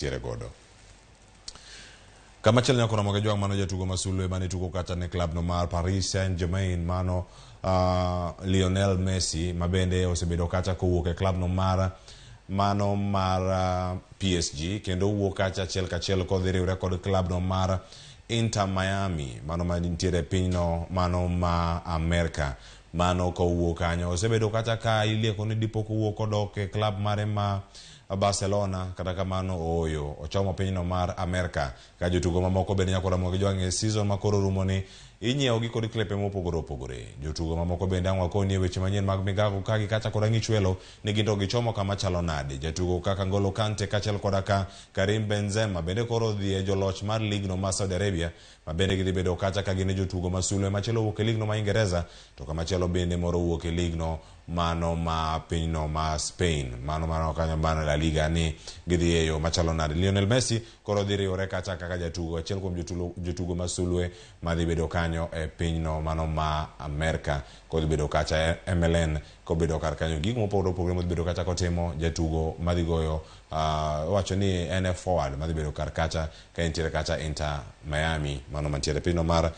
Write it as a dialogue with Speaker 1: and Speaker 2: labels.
Speaker 1: Tiere godo. Kamachielo nyako Ramogi Jwang' mano jatugo ma sulwe mane tugo kata ne klab no mar Paris Saint-Germain mano Lionel Messi ma bende osebedo kacha kowuok e klab no mar mano mar PSG kendo owuok kacha achiel kachiel kodhi riwre kod klab no mar Inter Miami mano ma nitiere e pinyno mano ma Amerka. Mano kowuok kanyo osebedo kacha ka ilieko ni dipo kowuok kodok e klab mare ma Barcelona, kata kamano ooyo, ochomo pinyno mar Amerka. Ka jotugo mamoko bende nyako Ramogi Jwang' e season ma koro rumoni inyiewogi kod klepe mopogore opogore. Jotugo mamoko bende ang' wakoni e weche manyien mag migago ka gi kacha kod ang'ichwelo ni ginto gichomo kama chalo nade. Jatugo kaka N'Golo Kante kaachiel koda ka Karim Benzema bende koro odhi e joloch mar ligno ma Saudi Arabia ma bende gidhi bedo kacha ka gin e jotugo ma sulwe machielo owuok e ligno ma Ingereza to kamachielo bende moro owuok e ligno mano ma pinyno ma Spain, mano mano kanyo mano La Liga ni gidhi e yo machalo nade. Lionel Messi koro dhi riwore kacha kaka jatugo achiel kuom jotugo ma sulwe madhi bedo kanyo e pinyno mano ma Amerka kodhi bedo kacha e MLN kobedo kar kanyo gik mopogore opogore modhi bedo kacha kotimo jatugo madhi goyo wacho ni en e forward madhi bedo kar kacha ka entiere kacha Inter Miami mano mantiere pinyno mar